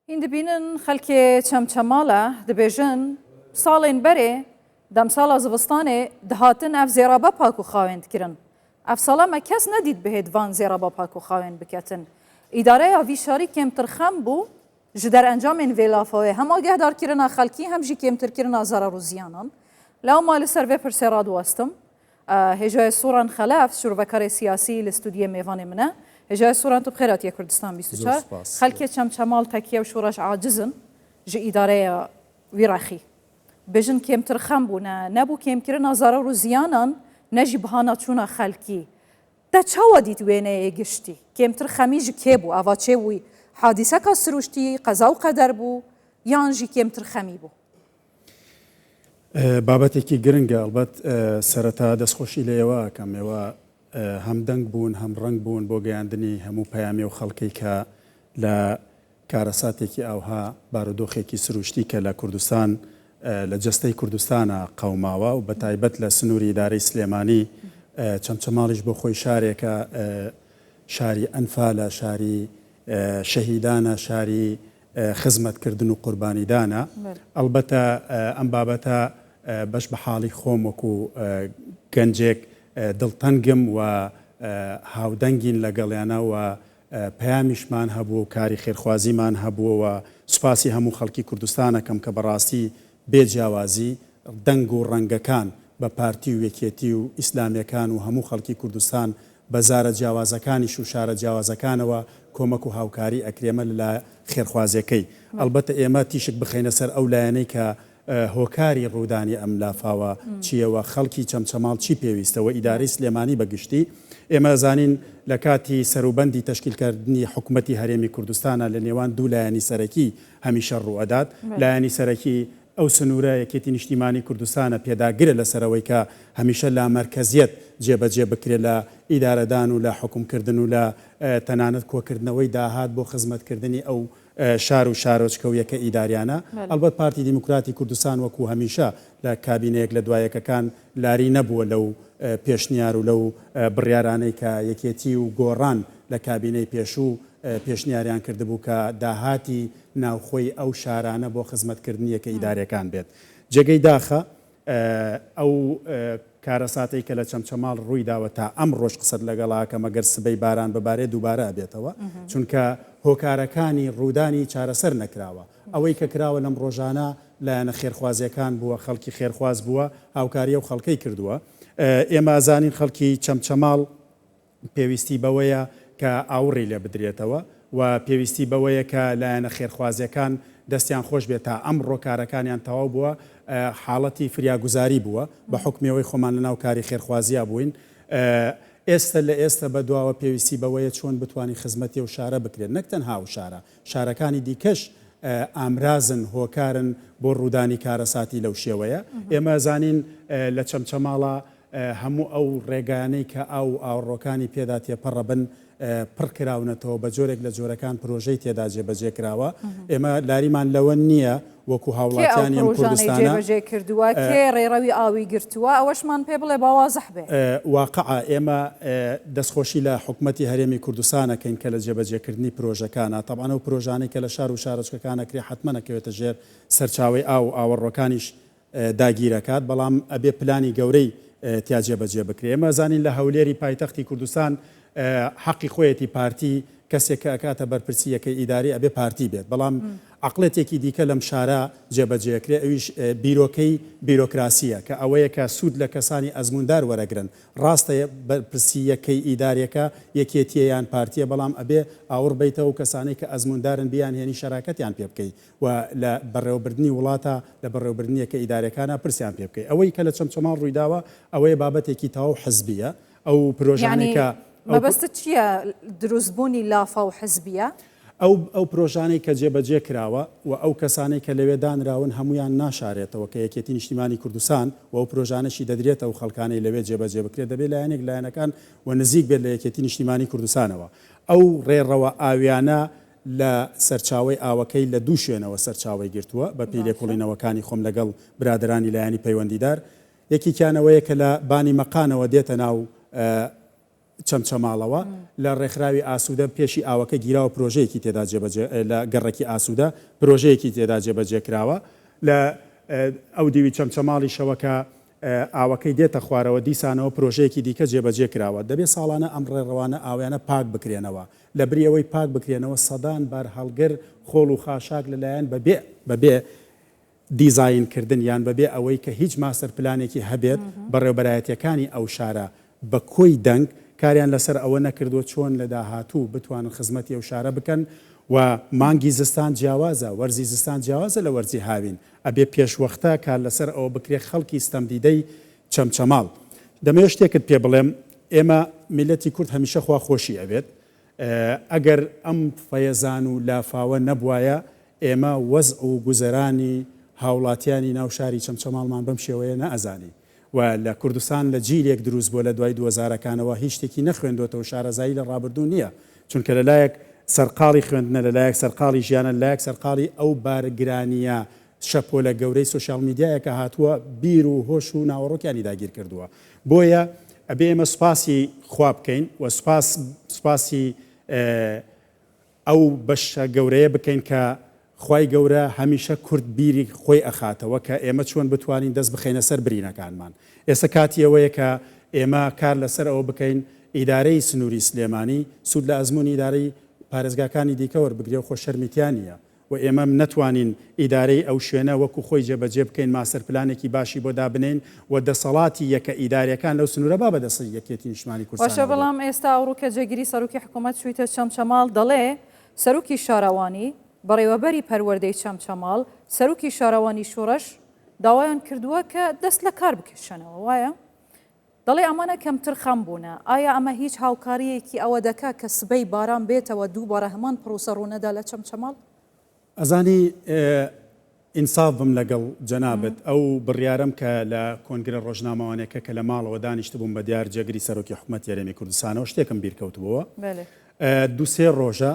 Hîn dibînin xelkê Çemçemale dibêjin salên berê demsala zivistanê dihatin ev zêrabe pak û xawên dikirin. Ev sala me kes nedît bihê di van zêraba pak û xawên biketin. Îdareya vî şarî kêmtir xem bû ji derencamên vê lafawê hem agehdarkirina xelkî hem jî kêmtirkirina zerer û ziyanan. Lewma li ser vê pirsê radiwestim. Hêjayê Soran Xelef, şirovekarê siyasî li studiyê mêvanê min e. Hêjayê Soran tu bi xêr hatiye Kurdistan 24. Xelkê Çemçemal, Tekiye û Şoreş aciz in ji îdareya wî rexî. Bêjin kêmtir xem bûne, nebû kêmkirina zarar û ziyanan ne jî bihana çûna xelkî. Te çawa dît wêneyê giştî? Kêmtir xemî ji kê bû? Ava çê wî hadîseka sirûştî, qeza û qeder bû yan jî kêmtir xemî bû? بابەتێکی گرنگە ئەڵبەت سەرەتا دەستخۆشی لە ئێوە ئەکەم ئێوە هەم دەنگ بوون هەم ڕەنگ بوون بۆ گەیاندنی هەموو پەیامی و خەڵکی کە لە کارەساتێکی ئاوها بارودۆخێکی سروشتی کە لە کوردستان لە جەستەی کوردستانە قەوماوە و بە تایبەت لە سنووری ئیدارەی سلێمانی چەمچەماڵیش بۆ خۆی شارێکە شاری ئەنفالە شاری شەهیدانە شاری خزمەتکردن و قوربانیدانە. ئەڵبەتە ئەم بابەتە بەش بە حاڵی خۆم وەکو گەنجێک دڵتەنگم و هاودەنگین لەگەڵیانە و پەیامیشمان هەبوو و کاری خێرخوازیمان هەبوو و سوپاسی هەموو خەڵکی کوردستان ئەکەم کە بەڕاستی بێ جیاوازی دەنگ و ڕەنگەکان بە پارتی و یەکێتی و ئیسلامیەکان و هەموو خەڵکی کوردستان بە زارە جیاوازەکانیش و شارە جیاوازەکانەوە کۆمەک و هاوکاری ئەکرێمە لە لایە خێرخوازیەکەی. ئەڵبەتە ئێمە تیشک بخەینە سەر ئەو لایەنەی کە هۆکاری ڕوودانی ئەم لافاوە چییە و خەڵکی چەمچەماڵ چی پێویستە و ئیدارەی سلێمانی بە گشتی. ئێمە ئەزانین لە کاتی سەروبەندی تەشکیلکردنی حکومەتی هەرێمی کوردستانا لە نێوان دوو لایەنی سەرەکی هەمیشە ڕووئەدات. لایەنی سەرەکی ئەو سنوورە یەکێتی نیشتیمانی کوردستانە پێداگرە لەسەر ئەوەی کە هەمیشە لامەرکەزیەت جێبەجێ بکرێت لە ئیدارەدان و لە حوکمکردن و لە تەنانەت کۆکردنەوەی داهات بۆ خزمەتکردنی ئەو شار و شارۆچکە و یەکە ئیداریانە. ئەڵبەت پارتی دیموکراتی کوردستان وەکو هەمیشە لە کابینە یەک لە دوا یەکەکان لاری نەبووە لەو پێشنیار و لەو بڕیارانەی کە یەکێتی و گۆڕان لە کابینەی پێشوو پێشنیاریان کردبوو کە داهاتی ناوخۆی ئەو شارانە بۆ خزمەتکردنی یەکە ئیداریەکان بێت. جێگەی داخە ئەو کارەساتەی کە لە چەمچەماڵ ڕوویداوە تا ئەمڕۆش قسەت لەگەڵا ئەکەم ئەگەر سبەی باران ببارێ دووبارە ئەبێتەوە چونکە هۆکارەکانی ڕوودانی چارەسەر نەکراوە. ئەوەی کە کراوە لەم ڕۆژانە لایەنە خێرخوازیەکان بووە خەڵکی خێرخواز بووە هاوکاری ئەو خەڵکەی کردووە. ئێمە ئەزانین خەڵکی چەمچەماڵ پێویستی بەوەیە کە ئاوڕی لێ بدرێتەوە و پێویستی بەوەیە کە لایەنە خێرخوازیەکان دەستیان خۆش بێت تا ئەمڕۆ کارەکانیان تەواو بووە حاڵەتی فریاگوزاری بووە بە حوکمی ئەوەی خۆمان لەناو کاری خێرخوازیا بووین ئێستە لە ئێستە بەدواوە پێویستی بەوەیە چۆن بتوانین خزمەتی ئەو شارە بکرێت نەک تەنها ئەو شارە شارەکانی دیکەش ئامرازن هۆکارن بۆ ڕوودانی کارەساتی لەو شێوەیە ئێمە زانین لە چەمچەماڵە هەموو ئەو ڕێگایانەی کە ئاو و ئاوەڕۆکانی پێدا تێپەڕەبن پڕ کراونەتەوە، بە جۆرێک لە جۆرەکان پرۆژەی تێدا جێبەجێ کراوە. ئێمە لاریمان لەوە نییە وەکو کێ ئەو هاوڵاتیانی ئەم پرۆژانەی کوردستانە جێبەجێ کردووە؟ کێ ڕێڕەوی ئاوی گرتووە؟ ئەوەشمان پێ بڵێ با وازح بێ. واقعە ئێمە دەستخۆشی لە حکومەتی هەرێمی کوردستان ئەکەین کە لە جێبەجێکردنی پرۆژەکانە، تەبعەن ئەو پرۆژانەی کە لە شار و شارۆچکەکان ئەکرێ حەتمەن ئەکەوێتە ژێر سەرچاوەی ئاو و ئاوەڕۆکانیش داگیرەکات، بەڵام ئەبێ پلانی گەورەی تیا جێبەجێ بکرێ. ئێمە ئەزانین لە هەولێری پایتەختی کوردستان حەقی خۆیەتی پارتی کەسێک کە ئەکاتە بەرپرسی یەکەی ئیداری ئەبێ پارتی بێت، بەڵام عەقڵێتێکی دیکە لەم شارە جێبەجێکرێ ئەویش بیرۆکەی بیرۆکراسییە کە ئەوەیە کە سوود لە کەسانی ئەزمووندار وەرەگرن. ڕاستە بەرپرسی یەکەی ئیدارێکە یەکێتییە یان پارتییە، بەڵام ئەبێ ئاوڕ بەیتەوە و کەسانەی کە ئەزمووندارن بیانهێنی شەراکەتیان پێ بکەی. و لە بەڕێوەبردنی وڵاتا، لە بەڕێوەبردنی یەکە ئیدارێکانا پرسیان پێ بکەی. ئەوەی کە لە چەمچەماڵ ڕوویداوە ئەوەیە بابەتێکی تەواو حزبییە. ئەو پرۆژانەی یەعنی کە ئەو مەبەستت چییە دروستبوونی لافاو حزبییە؟ ئەو ئەو پرۆژانەی کە جێبەجێ کراوە و ئەو کەسانەی کە لەوێ دانراون هەموویان ناشارێتەوە کە یەکێتی نیشتیمانی کوردستان و ئەو پرۆژانەشی دەدرێتە ئەو خەڵکانەی لەوێ جێبەجێ بکرێت دەبێ لایەنێک لایەنەکان و نزیک بێت لە یەکێتی نیشتیمانی کوردستانەوە. ئەو ڕێڕەوە ئاویانە لە سەرچاوەی ئاوەکەی لە دوو شوێنەوە سەرچاوەی گرتووە، بە پێی لێکۆڵینەوەکانی خۆم لەگەڵ برادەرانی لایەنی پەیوەندیدار، یەکێکیان ئەوەیە کە لە بانی مەقانەوە دێتە ناو چەمچەماڵەوە، لە ڕێکخراوی ئاسوودە پێشی ئاوەکە گیراوە پرۆژەیەکی تێدا جێبەجێ لە گەڕەکی ئاسوودە پرۆژەیەکی تێدا جێبەجێ کراوە، لە ئەو دیوی چەمچەماڵیشەوە کە ئاوەکەی دێتە خوارەوە دیسانەوە پرۆژەیەکی دیکە جێبەجێ کراوە، دەبێ ساڵانە ئەم ڕێڕەوانە ئاویانە پاک بکرێنەوە، لە بری ئەوەی پاک بکرێنەوە سەدان بارهەڵگر خۆڵ و خاشاک لە لایەن بەبێ بەبێ دیزاین کردن یان بەبێ ئەوەی کە هیچ ماستەر پلانێکی هەبێت بەڕێوبەرایەتیەکانی ئەو شارە بە کۆی دەنگ کاریان لەسەر ئەوە نەکردووە چۆن لە داهاتوو بتوانن خزمەتی ئەو شارە بکەن و مانگی زستان جیاوازە وەرزی زستان جیاوازە لە وەرزی هاوین ئەبێ پێشوەختە کار لەسەر ئەوە بکرێ خەڵکی ستەمدیدەی چەمچەماڵ دەمەوێت شتێکت پێ بڵێم ئێمە میللەتی کورد هەمیشە خوا خۆشی ئەوێت ئەگەر ئەم فەیەزان و لافاوە نەبوایە ئێمە وەزع و گوزەرانی هاوڵاتیانی ناو شاری چەمچەماڵمان بەم شێوەیە نەئەزانی و لە کوردستان لە جیلێک دروست بووە لە دوای دووەزارەکانەوە هیچ شتێکی نەخوێندۆتەوە شارەزایی لە ڕابردوو نییە چونکە لە لایەک سەرقاڵی خوێندنە لە لایەک سەرقاڵی ژیانە لە لایەک سەرقاڵی ئەو بارگرانییە شەپۆلە گەورەی سۆشیال میدیایە کە هاتووە بیر و هۆش و ناوەڕۆکیانی داگیر کردووە بۆیە ئەبێ ئێمە سوپاسی خوا بکەین و سوپاس سوپاسی ئەو بەشە گەورەیە بکەین کە خوای گەورە هەمیشە کورد بیری خۆی ئەخاتەوە کە ئێمە چۆن بتوانین دەست بخەینە سەر برینەکانمان ئێستا کاتی ئەوەیە کە ئێمە کار لەسەر ئەوە بکەین ئیدارەی سنووری سلێمانی سوود لە ئەزموونی ئیدارەی پارێزگاکانی دیکە وەربگرێ و خۆ شەرمی تیا نییە و ئێمە نەتوانین ئیدارەی ئەو شوێنە وەکو خۆی جێبەجێ بکەین، ماستەر پلانێکی باشی بۆ دابنێین و دەسەڵاتی یەکە ئیداریەکان لەو سنوورە با بە دەستی یەکێتی نیشتمانی باشە کوردستانەوە بێت. بەڵام ئێستا ئەوڕۆ کە جێگری سەرۆکی حکوومەت چوویتە چەمچەماڵ دەڵێ سەرۆکی شارەوانی، بەڕێوەبەری پەروەردەی چەمچەماڵ، سەرۆکی شارەوانی شۆڕش داوایان کردووە کە دەست لە کار بکێشنەوە وایە؟ دەڵێ ئەمانە کەمترخەم بوونە، ئایا ئەمە هیچ هاوکارییەکی ئەوە دەکا کە سبەی باران بێتەوە دووبارە هەمان پڕۆسە ڕوونەدا لە چەمچەماڵ؟ ئەزانی ئینساف بم لەگەڵ جەنابت ئەو بڕیارەم کە لە کۆنگرە ڕۆژنامەوانیەکە کە لە ماڵەوە دانیشتبووم بە دیار جێگری سەرۆکی حکومەتی هەرێمی کوردستانەوە شتێکم بیرکەوتبۆوە دوو سێ ڕۆژە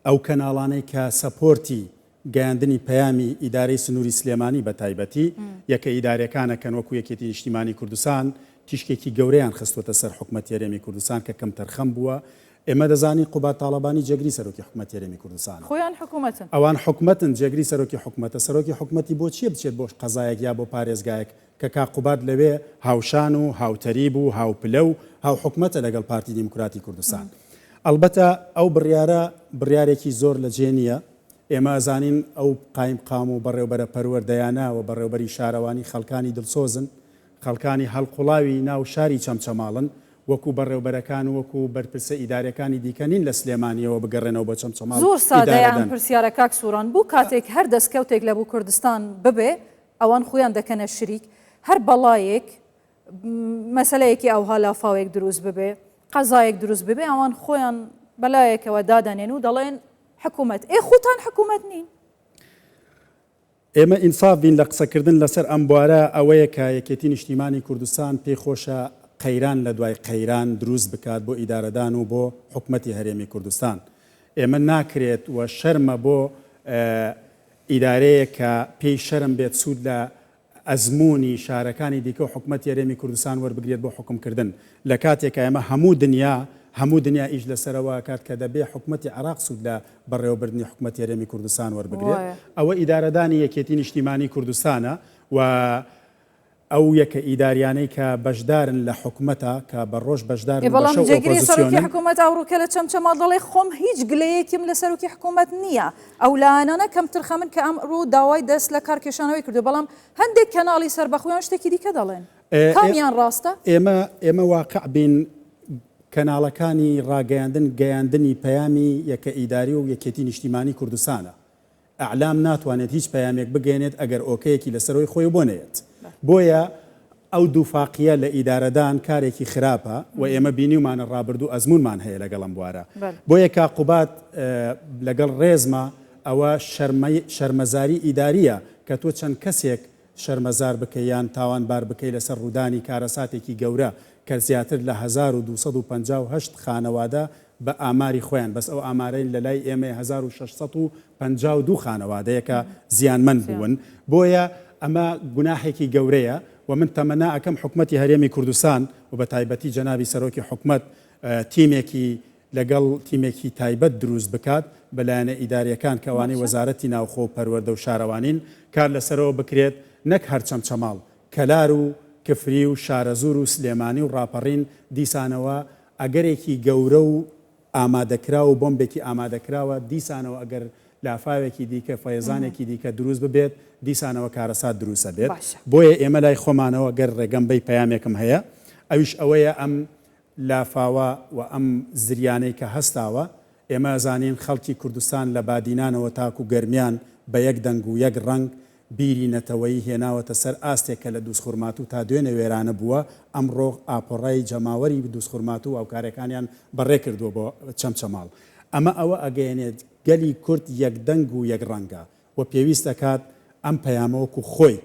ئەو کەناڵانەی کە support ی گەیاندنی پەیامی ئیدارەی سنووری سلێمانی بە تایبەتی یەکە ئیدارەکانەکەن وەکو یەکێتی نیشتیمانی کوردستان تیشکێکی گەورەیان خستووەتە سەر حکومەتی هەرێمی کوردستان کە کەمتەرخەم بووە. ئێمە دەزانین قوباد تاڵەبانی جێگری سەرۆکی حکومەتی هەرێمی کوردستانە. خۆیان حکومەتن. ئەوان حکومەتن، جێگری سەرۆکی حکومەتە. سەرۆکی حکومەتی بۆ چییە بچێت بۆ قەزایەک یا بۆ پارێزگایەک کە کاک قوباد لەوێ هاوشان و هاوتەریب و هاوپلە و هاوحکومەتە لەگەڵ پارتی دیموکراتی کوردستان. ئەڵبەتە ئەو بڕیارە بڕیارێکی زۆر لە جێ نییە. ئێمە ئەزانین ئەو قایمقام و بەڕێوبەرە پەروەردەیانە و بەڕێوبەری شارەوانی خەڵکانی دڵسۆزن، خەڵکانی هەڵقوڵاوی ناو شاری چەمچەماڵن، وەکو بەڕێوبەرەکان و وەکو بەرپرسە ئیداریەکانی دیکە نین لە سلێمانیەوە بگەڕێنەوە بۆ چەمچەماڵ زۆر سادەیە ئەم ئیدارەدەن. پرسیارە کاک سوران، بۆ کاتێک هەر دەستکەوتێک لە بۆ کوردستان ببێ ئەوان خۆیان دەکەنە شریک، هەر بەڵایەک مەسەلەیەکی ئەوها لافاوێک دروست ببێ، قەزایەک دروست ببێ ئەوان خۆیان بەلایەکەوە دادەنێن و دەڵێن حکوومەت، ئێ خۆتان حکوومەت نین. ئێمە ئینساف بین لە قسەکردن لەسەر ئەم بوارە ئەوەیە کە یەکێتی نیشتیمانی کوردستان پێی خۆشە قەیران لە دوای قەیران دروست بکات بۆ ئیدارەدان و بۆ حکومەتی هەرێمی کوردستان. ئێمە ناکرێت و شەرمە بۆ ئیدارەیەک کە پێی شەرم بێت سوود لە ئەزموونی شارەکانی دیکە و حکومەتی هەرێمی کوردستان وەربگرێت بۆ حوکمکردن لە کاتێکا ئێمە هەموو دنیا هەموو دنیا ئیش لەسەرەوە ئەکات کە دەبێ حکومەتی عێراق سوود لە بەڕێوەبردنی حکومەتی هەرێمی کوردستان وەربگرێت ئەوە ئیدارەدانی یەکێتی نیشتیمانی کوردستانە و ئەو یەکە ئیداریانەی کە بەشدارن لە حکومەتە کە بە ڕۆژ بەشدارن ئێ و بە بەڵام شەو جێگری سەرۆکی ئۆپۆزسیۆنن. حکوومەت ئەوڕۆکە لە چەمچەماڵ دەڵێ خۆم هیچ گلەیەکیم لە سەرۆکی حکوومەت نییە، ئەو لایەنانە کەمترخەمن کە ئەمڕۆ داوای دەست لە کار کێشانەوەی کردووە، بەڵام هەندێک کەناڵی سەربەخۆیان شتێکی دیکە دەڵێن. کامیان ڕاستە؟ ئێمە ئێمە واقع بین کەناڵەکانی ڕاگەیاندن گەیاندنی پەیامی یەکە ئیداری و یەکێتی نیشتیمانی کوردستانە. ئیعلام ناتوانێت هیچ پەیامێک بگەیەنێت ئەگەر ئۆکەیەکی لەسەرەوەی خۆی بۆ نەیەت. بۆیە ئەو دووفاقییە لە ئیدارەدان کارێکی خراپە و ئێمە بینیومانە ڕابردوو ئەزموونمان هەیە لەگەڵ ئەم بوارە. بۆیە کاک قوباد لەگەڵ ڕێزما ئەوە شەرمەزاری ئیدارییە کە تۆ چەند کەسێک شەرمەزار بکەی یان تاوانبار بکەی لەسەر ڕوودانی کارەساتێکی گەورە کە زیاتر لە 1258 خانەوادە بە ئاماری خۆیان بەس ئەو ئامارەی لە لای ئێمەیە 1652 خانەوادەیە کە زیانمەند بوون بۆیە ئەمە گوناحێکی گەورەیە و من تەمەنا ئەکەم حکومەتی هەرێمی کوردستان و بە تایبەتی جەنابی سەرۆکی حکومەت. تیمێکی لەگەڵ تیمێکی تایبەت دروست بکات بە لایەنە ئیداریەکان کە ئەوانەی باشە. وەزارەتی ناوخۆ و پەروەردە و شارەوانین کار لەسەرەوە بکرێت نەک هەر چەمچەماڵ، کەلار و کفری و شارەزوور و سلێمانی و ڕاپەڕین دیسانەوە ئەگەرێکی گەورە و ئامادەکراو و بۆمبێکی ئامادەکراوە دیسانەوە ئەگەر لافاوێکی دیکە فەیەزانێکی دیکە دروست ببێت دیسانەوە کارەسات دروست ئەبێت باشە. بۆیە ئێمە لای خۆمانەوە گەر ڕێگەم بەی پەیامێکم هەیە ئەویش ئەوەیە ئەم لافاوە و ئەم زریانەی کە هەستاوە، ئێمە ئەزانین خەڵکی کوردستان لە بادینانەوە تاکو گەرمیان بە یەک دەنگ و یەک ڕەنگ بیری نەتەوەیی هێناوەتە سەر ئاستێک کە لە دوزخورماتوو تا دوێنێ وێرانە بووە، ئەمڕۆ ئاپۆڕای جەماوەری دوزخورماتوو و هاوکارەکانیان بەڕێ کردووە بۆ چەمچەماڵ. ئەمە ئەوە ئەگەیەنێت گەلی کورد یەک دەنگ و یەک ڕەنگە و پێویست ئەکات ئەم پەیامە وەکو خۆی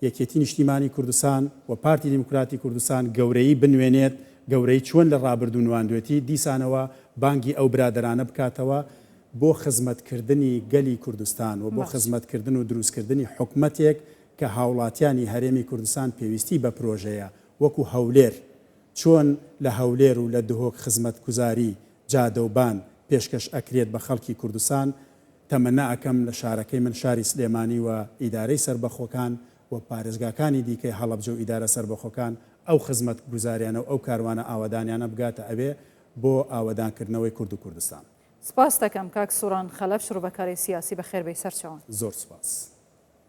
یەکێتی نیشتیمانی کوردستان و پارتی دیموکراتی کوردستان گەورەیی بنوێنێت، گەورەیی چۆن لە ڕابردوو نواندوێتی، دیسانەوە بانگی ئەو برادەرانە بکاتەوە بۆ خزمەتکردنی گەلی کوردستان و بۆ باش. خزمەتکردن و دروستکردنی حکومەتێک کە هاوڵاتیانی هەرێمی کوردستان پێویستی بە پرۆژەیە وەکو هەولێر چۆن لە هەولێر و لە دهۆک خزمەتگوزاری جادەوبان پێشکەش ئەکرێت بە خەڵکی کوردستان تەمەنا ئەکەم لە شارەکەی من شاری سلێمانی و ئیدارەی سەربەخۆکان و پارێزگاکانی دیکەی هەڵەبجە و ئیدارە سەربەخۆکان ئەو خزمەتگوزاریانە و ئەو کاروانە ئاوەدانیانە بگاتە ئەوێ بۆ ئاوەدانکردنەوەی کورد و کوردستان. سپاست دەکەم کاک سوران خەلەف شرۆڤەکاری سیاسی بەخێربێی سەرچاوان. زۆر سوپاس.